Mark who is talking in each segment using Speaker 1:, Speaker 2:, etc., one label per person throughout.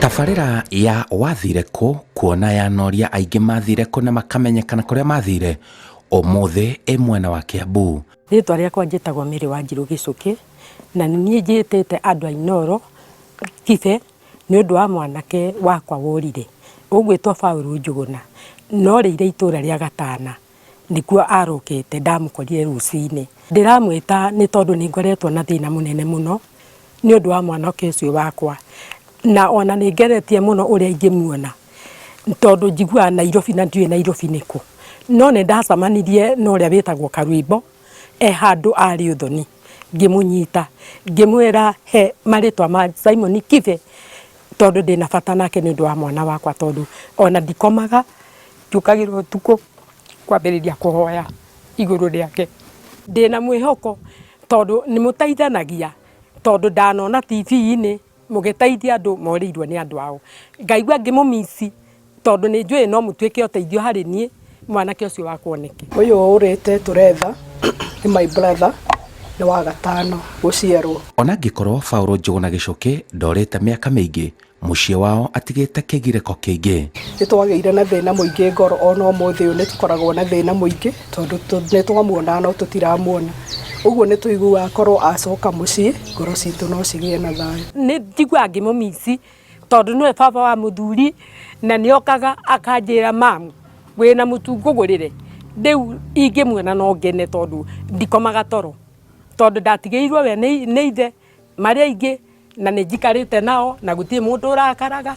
Speaker 1: Tabarĩra ya wathire kũ kuona yanoria aingĩ mathire kũ na makamenyekana kũrĩa mathire ũmũthĩ ĩ mwena wa Kiambu.
Speaker 2: Rĩtwa rĩakwa njĩtagwo Mary Wanjirũ Gĩcũkĩ na nĩ niĩ njĩtĩte andũ a Inooro Kibe nĩ ũndũ wa mwanake wakwa worire ũgwĩtwo Paul Njũgũna no rĩire itũra rĩa Gatana nĩkuo arokete ndamũkorire rũcinĩ. Ndĩramwĩta nĩ tondũ nĩ ngoretwo na thĩna mũnene mũno nĩ ũndũ wa mwanake ũcio wakwa na ona nĩ ngeretie mũno ũrĩa ingĩmuona tondũ njiguaga Nairobi na ndiũĩ Nairobi nĩkũ. No nĩ ndacemanirie na ũrĩa wĩtagwo Karwĩmbo e handũ arĩ ũthoni ngĩmũnyita ngĩmwĩra he marĩtwa ma Simon Kibe tondũ ndĩna bata nake nĩ ũndũ wa mwana wakwa tondũ ona ndikomaga njũkagĩra ũtukũ kwambĩrĩria kũhoya igũrũ rĩake. Ndĩna mwĩhoko tondũ nĩ mũteithanagia tondũ ndanona TV-inĩ mũgĩteithia andũ morĩirwo nĩ andũ ao. Ngaigua ngĩmũmici tondũ nĩ njũĩ no mũtuĩke ũteithio harĩ niĩ mwanake ũcio wakwa oneke.
Speaker 3: Ũyũ ũrĩte tũretha nĩ my brother nĩ wa gatano gũciarwo.
Speaker 1: Ona angĩkorwo Paul Njũgũna Gĩcũkĩ ndorĩte mĩaka mĩingĩ, mũciĩ wao atigĩte kĩgirĩko kĩingĩ.
Speaker 3: Nĩ twagĩire na thĩna mũingĩ ngoro ona ũmũthĩ ũyũ nĩ tũkoragwo na thĩna mũingĩ tondũ nĩ twamuona no tũtiramuona. Ũguo nĩ tũiguaga korwo acoka mũciĩ ngoro citũ no cigĩe na thayũ.
Speaker 2: Nĩ njiguaga ngĩmũmici tondũ nĩwe baba wa mũthuri na nĩ okaga akanjĩra mamu wĩna mũtu ngũgũrĩre. Rĩu ingĩmuona no ngene tondũ ndikomaga toro tondũ ndatigĩirwo we nĩ ithe marĩ aingĩ na nĩ njikarĩte nao na gũtirĩ mũndũ ũrakaraga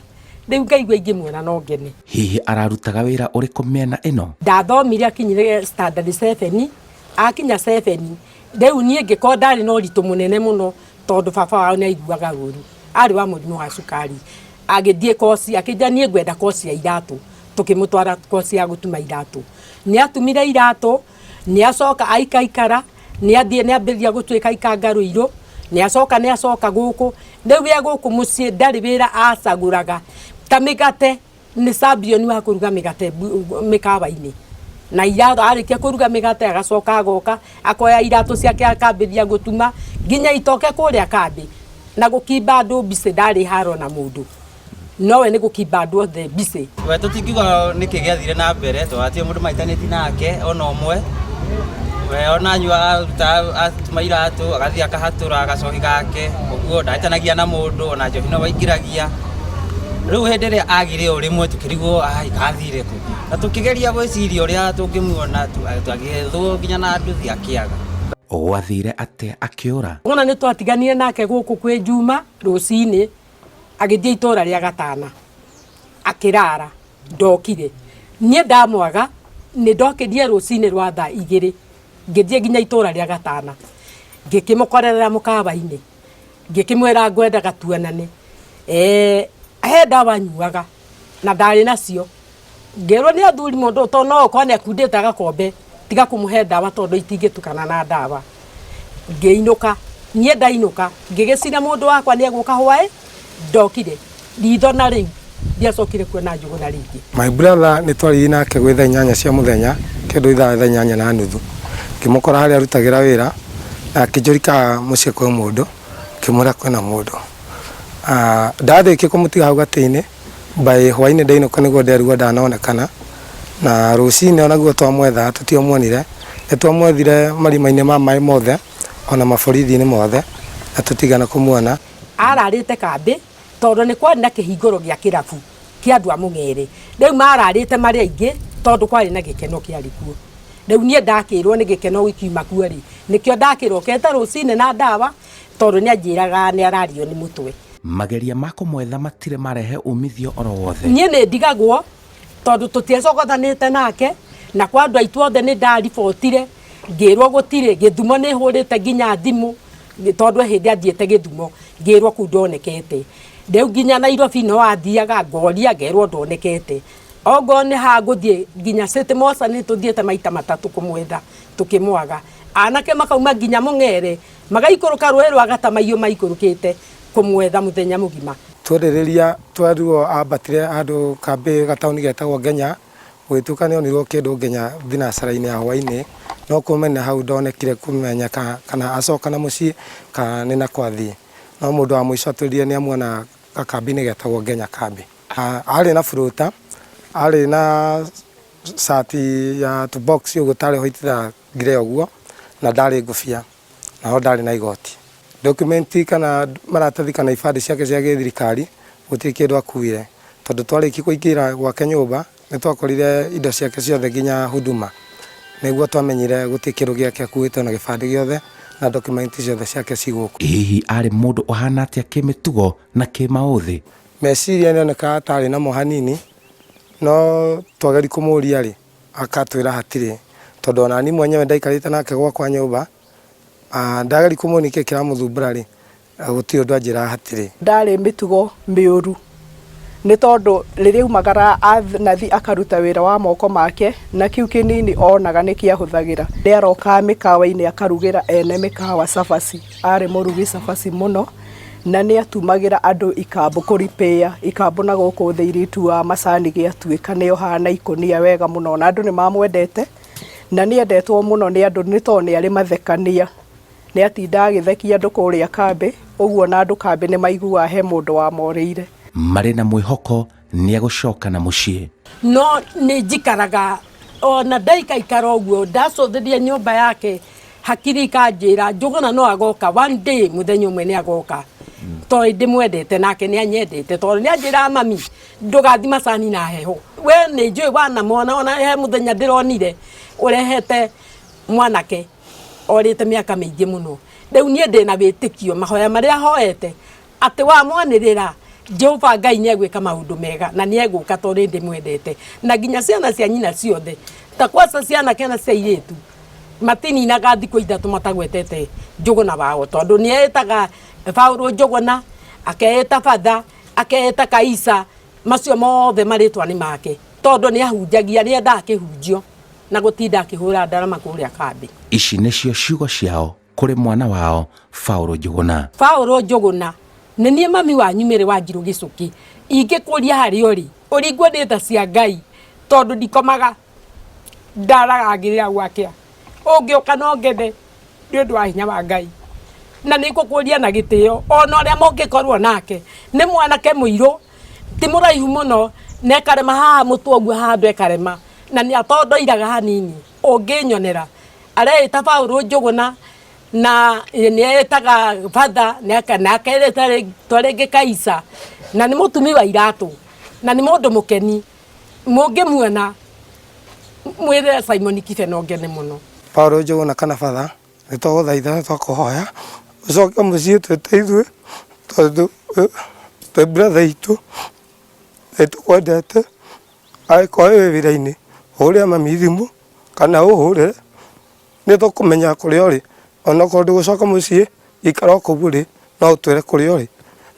Speaker 2: rĩu ngaigua ingĩmuona no ngene.
Speaker 1: Hihi ararutaga wĩra ũrĩkũ mĩena ĩno?
Speaker 2: Ndathomire akinyire standard 7 akinya 7 rĩu niĩ ngĩkorwo ndarĩ na ũritũ mũnene mũno tondũ baba wao nĩ aiguaga ũru arĩ wa mũrimũ wa cukari agĩthiĩ koci akĩnjĩra niĩ ngwenda koci ya iratũ tũkĩmũtwara koci ya gũtuma iratũ nĩ atumire iratũ nĩ acoka aikaikara nĩ athiĩ nĩ ambĩrĩria gũtuĩka ikanga rũirũ nĩ acoka nĩ acoka gũkũ rĩu e gũkũ mũciĩ ndarĩ wĩra acagũraga ta mĩgate nĩ champion wa kũruga mĩgate mĩkawa-inĩ na iratũ arĩkia kũruga mĩgate agacoka agoka akoya iratũ ciake akambĩrĩria gũtuma nginya itoke kũrĩa kambĩ na gũkimba andũ mbicĩ ndarĩ haro na mũndũ nowe nĩ gũkimba andũ othe mbicĩ.
Speaker 4: We tũtingiuga nĩkĩ gĩathire na mbere tondũ hatirĩ mũndũ mahĩtanĩtie nake ona ũmwe. We ona anyua aruta atuma iratũ agathiĩ akahatũra gacohi gake ũguo ndahĩtanagia na mũndũ ona njohi no aingĩragia. Rĩu hĩndĩ ĩrĩa agire o rĩmwe tũkĩrigwo ai athire kũ na tũkĩgeria gwĩciria ũrĩa tũngĩmuona agĩethwo nginya na nduthi akĩaga.
Speaker 1: Gwathire atĩa akĩũra?
Speaker 2: Wona nĩ twatiganire nake gũkũ kwĩ Juma rũcinĩ agĩthiĩ itũra rĩa Gatana akĩrara ndokire. Niĩ ndamwaga nĩ ndokĩrire rũcinĩ rwa thaa igĩrĩ ngĩthiĩ nginya itũra rĩa Gatana ngĩkĩmũkorerera mũkawa-inĩ ngĩkĩmwĩra ngwendaga tuonane. He ndawa nyuaga na ndarĩ nacio ngĩrwo nĩ athuri mũndũ ũyũ tondũ no ũkorwo nĩ akundĩte gakombe tiga kũmũhe ndawa tondũ itingĩtukana na ndawa. Ngĩinũka niĩ ndainũka ngĩgĩcira mũndũ wakwa nĩ egũka hwaĩ ndokire ritho na rĩu ndiacokire kuona Njũgũna rĩngĩ.
Speaker 5: My brother nĩ twaririe nake gwĩ thaa inyanya cia mũthenya kĩndũ ithaa thaa inyanya na nuthu ngĩmũkora harĩa arutagĩra wĩra na akĩnjũria kana mũciĩ kwĩ mũndũ ngĩmwĩra kwĩna mũndũ. Ndarĩkia kũmũtiga hau gatĩ-inĩ by hwainĩ ndainũka nĩguo nderirwo ndanonekana na rũcinĩ onaguo twamwetha tũtiamuonire nĩ twamwethire marima-inĩ ma maĩ mothe ona maborithi-inĩ mothe na tũtigana kũmuona.
Speaker 2: Ararĩte kambĩ tondũ nĩ kwarĩ na kĩhingũro gĩa kĩrabu kĩa andũ a Mũng'ere. Rĩu mararĩte marĩ aingĩ tondũ kwarĩ na gĩkeno kĩarĩ kuo. Rĩu niĩ ndakĩrwo nĩ gĩkeno gĩkiuma kuo rĩ, nĩkĩo ndakĩrokete rũcinĩ na ndawa tondũ nĩ anjĩraga nĩ arario nĩ mũtwe.
Speaker 1: Mageria ma kũmwetha matirĩ marehe umithio oro wothe.
Speaker 2: Niĩ nĩ ndigagwo tondũ tũtiecogothanĩte nake na kwa andũ aitũ othe nĩ ndaribotire ngĩrwo gũtirĩ. Gĩthumo nĩ hũrĩte nginya thimũ tondũ he hĩndĩ athiĩte Gĩthumo ngĩrwo kũu ndonekete. Rĩu nginya Nairobi no athiaga ngoria ngerwo ndonekete. Ongorwo nĩ ha ngũthiĩ nginya City Mortuary tũthiĩte maita matatũ kũmwetha tũkĩmwaga. Anake makauma nginya Mũng'ere magaikũrũka rũĩ rwa Gatamaiyũ maikũrũkĩte kũmwetha mũthenya mũgima.
Speaker 5: Twerĩrĩria twerirwo ambatire handũ kambĩ gataũni getagwo Ngenya, gũgĩtuĩka nĩ onirwo kĩndũ nginya thinacara-inĩ ya hwainĩ, no kumania hau ndonekire kũmenyeka kana acoka na mũciĩ kana nĩ nakũ athiĩ. No mũndũ wa mũico atwĩrire nĩ amuona Gakambĩ-inĩ getagwo Ngenya Kambĩ. Arĩ na buruta, arĩ na cati ya tũ box ũguo tarĩ white na grey ũguo, na ndarĩ ngũbia, na ho ndarĩ na igoti. Document kana maratathi kana ibandĩ ciake cia gĩthirikari gũtirĩ kĩndũ akuire, tondũ twarĩkia kũingĩra gwake nyũmba nĩ twakorire indo ciake ciothe nginya huduma. Nĩguo twamenyire gũtirĩ kĩndũ gĩake akuĩte ona gĩbandĩ gĩothe na document ciothe ciake ci gũkũ.
Speaker 1: Hihi arĩ mũndũ ũhana atĩa kĩmĩtugo na kĩmaũthĩ?
Speaker 5: Meciria nĩ onekaga tarĩ namo hanini, no twageria kũmũria rĩ, akatwĩra hatirĩ, tondũ ona niĩ mwenyewe ndaikarĩte nake gwakwa nyũmba, ndageria kũmũria nĩkĩ kĩramũthumbũra rĩ, gũtirĩ ũndũ anjĩraga hatirĩ.
Speaker 3: Ndarĩ mĩtugo mĩũru nĩ tondũ rĩrĩa aumagara nathi akaruta wĩra wa moko make na kĩu kĩnini onaga nĩ kĩahũthagĩra. Nĩ arokaga mĩkawa-inĩ akarugĩra ene mĩkawa cabaci, arĩ mũrugi cabaci mũno na nĩ atumagĩra andũ ikambũ kũripĩa ikambũ na gũkũ thĩ iria ituaga macani gĩatuĩka nĩ ohaga na ikũnia wega mũno na andũ nĩ mamwendete na nĩ endetwo mũno nĩ andũ nĩ tondũ nĩ arĩ mathekania, nĩ atindaga agĩthekia andũ kũrĩa kambĩ, ũguo na andũ kambĩ nĩ maiguaga he mũndũ wamorĩire.
Speaker 1: Marĩ na mwĩhoko nĩ egũcoka na mũciĩ.
Speaker 2: No nĩ njikaraga ona ndaikaikara ũguo ndacũthĩria nyũmba yake hakiri ikanjĩra Njũgũna no agoka one day, mũthenya ũmwe nĩ agoka, tondũ ndĩmwendete nake nĩ anyendete, tondũ nĩ anjĩraga mami ndũgathi macani na heho, we nĩ njũĩ wanamona. Ona he mũthenya ndĩronire ũrehete mwanake orĩte mĩaka mĩingĩ mũno. Rĩu niĩ ndĩna wĩtĩkio mahoya marĩa hoete atĩ wamwanĩrĩra Jehova Ngai nĩ egwĩka maũndũ mega na nĩ egũka, tondũ ndĩmwendete na nginya ciana cia nyina ciothe ta kwaca ciana kana cia airĩtu matininaga thikũ 3 matagwetete Njũgũna wao, tondũ nĩ etaga Paũlũ Njũgũna, akeĩta Batha, akeĩta Kaisa, macio mothe marĩtwa nĩ make, tondũ nĩ ahunjagia, nĩ endaga kĩhunjio na gũtinda akĩhũra ndarama kũrĩa kambĩ.
Speaker 1: Ici nĩcio ciugo ciao kũrĩ mwana wao Paũlũ Njũgũna.
Speaker 2: Paũlũ Njũgũna, nĩ niĩ mami wanyu Mary Wanjirũ Gĩcũkĩ, ingĩkũria harĩa ũrĩ ũringwo nĩ tha cia Ngai, tondũ ndikomaga ndaraga ngĩrĩra gwakĩa, ũngĩũka no ngene nĩ ũndũ wa hinya wa Ngai, na nĩ ngũkũria na gĩtĩo ona ũrĩa mũngĩkorwo nake. Nĩ mwanake mũirũ, ti mũraihu mũno, na ekarema haha mũtwe ũguo handũ ekarema, na nĩ atondoiraga hanini. Ũngĩnyonera areĩta Paũlũ Njũgũna na nĩ etaga Batha na akerĩta rĩngĩ Kaisa, na nĩ mũtumi wa iratũ na nĩ mũndũ mũkeni. Mũngĩmuona mwĩre Simon Kibe no ngene mũno.
Speaker 5: Paũlũ Njũgũna kana Batha, nĩ twagũthaitha twakũhoya ũcoke mũciĩ twĩte ithuĩ, tondũ twĩ brother itũ nĩ tũkwendete. Angĩkorwo wĩ wĩra-inĩ ũhũrĩre mami thimũ kana ũhũrĩre, nĩ tũkũmenya kũrĩa ũrĩ. Onokorwo ndũgũcoka mũciĩ, ikara o kũu ũrĩ, no ũtwĩre kũrĩa ũrĩ,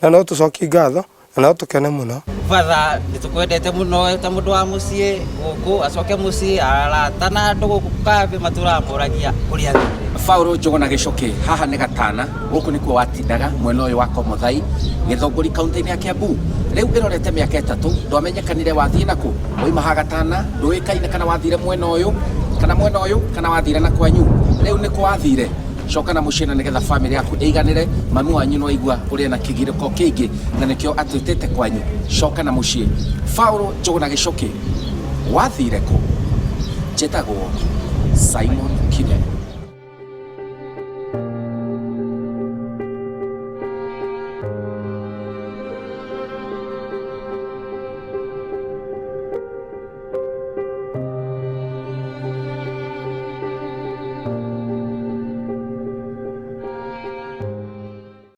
Speaker 5: na no tũcokie ngatho na no tũkene mũno.
Speaker 4: Batha nĩ tũkwendete mũno ta mũndũ wa mũciĩ gũkũ, acoke mũciĩ, arata na andũ gũkũ kambĩ matũraga moragia kũrĩa athire.
Speaker 1: Paũlũ Njũgũna Gĩcũkĩ, haha nĩ Gatana, gũkũ nĩkuo watindaga mwena ũyũ wa Komothai, Gĩthũngũri kaunti-inĩ ya Kiambu. Rĩu ĩrorete mĩaka 3 ndwamenyekanire wathiĩ nakũ, wauma haha Gatana ndũĩkaine kana wathire mwena ũyũ kana mwena ũyũ kana wathire na kwanyu. Rĩu nĩkũ wathire? Coka na mũciĩ na nĩgetha famĩlĩ yaku ĩiganĩre. Mami wanyu no aigua ũrĩa na kĩgirĩko kĩingĩ na nĩkĩo atwĩtĩte kwanyu. Coka na mũciĩ. Paũlũ Njũgũna Gĩcũkĩ, wathire kũ? Njĩtagwo Simon Kibe.